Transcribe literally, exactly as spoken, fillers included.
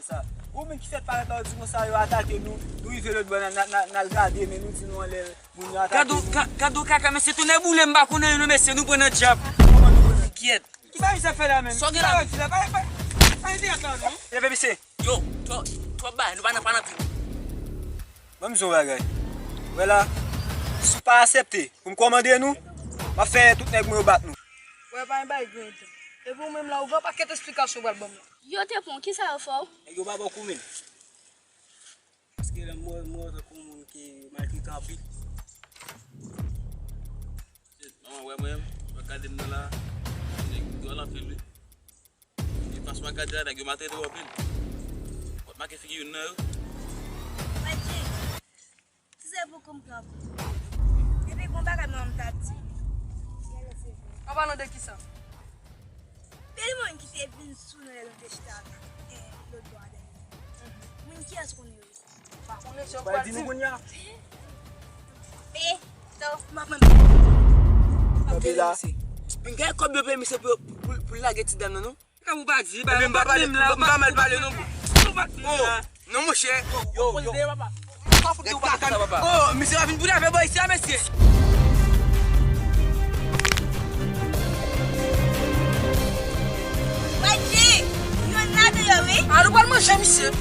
Sa. Ou menm ki fèt parèt la, ou di konsa yo atake nou, nou rive lòt bò, n a- n a- n a- n al gade, men nou di nou anlè moun yo atake Gado, nou. Ga- gado kaka, mesye, tonè boule, m pa konnen yo non, mesye, nou pran nan djab. Kyèt. Ki bagay sa fè la menm? Sa w gen la? Ki bagay sa fè la? Pa- pa- pa- pa- pa- pa- Leve, mesye. Yo, twò- twòp bagay, nou pa nan pa nan pi. Ban m di w yon bagay. Wè la, si w pa aksepte pou m kòmande nou, m ap fè tout nèg mwen yo bat nou. Wè, pa yon bagay gen tan. Epi ou menm la, ou gen yon pakèt esplikasyon w pral ban m la. Yo, Tepon, kisa yo fè w? Nèg yo pa ba w kou menm. Paske lè m wè, m wè tankou moun ki maltrete anpil. Manman, wè mwen, w ap gade m nan la, nèg dwòl anpil wi. E fason w ap gade la, nèg yo maltrete w anpil. W ap make figi youn nan yo. Mwen di, si se pou kou m t ap. Epi gon bagay mwen m t ap di. An palan de kisa? Pil moun ki te vin sou nou lè nou te chita, eh, lòt bò a dèyè. Moun kiyès konnen yo? Pa konnen se yo k pral di nou kounye a. E, to, m ap mande. Kanpe la. M gen kòb yo peye misye pou, pou, pou l lage ti dam nan, non? Kòm ou pa di, ba, ou bat menm la, ou pa mal pale, non. Ou bat menm la. Non, monchè. Yo, yo. Nèg kaka, papa. Oh, misye pa vin pou afè bò isi a, mesye. Mwen di, yon ladan yo, wi. A, nou pral manje, misye.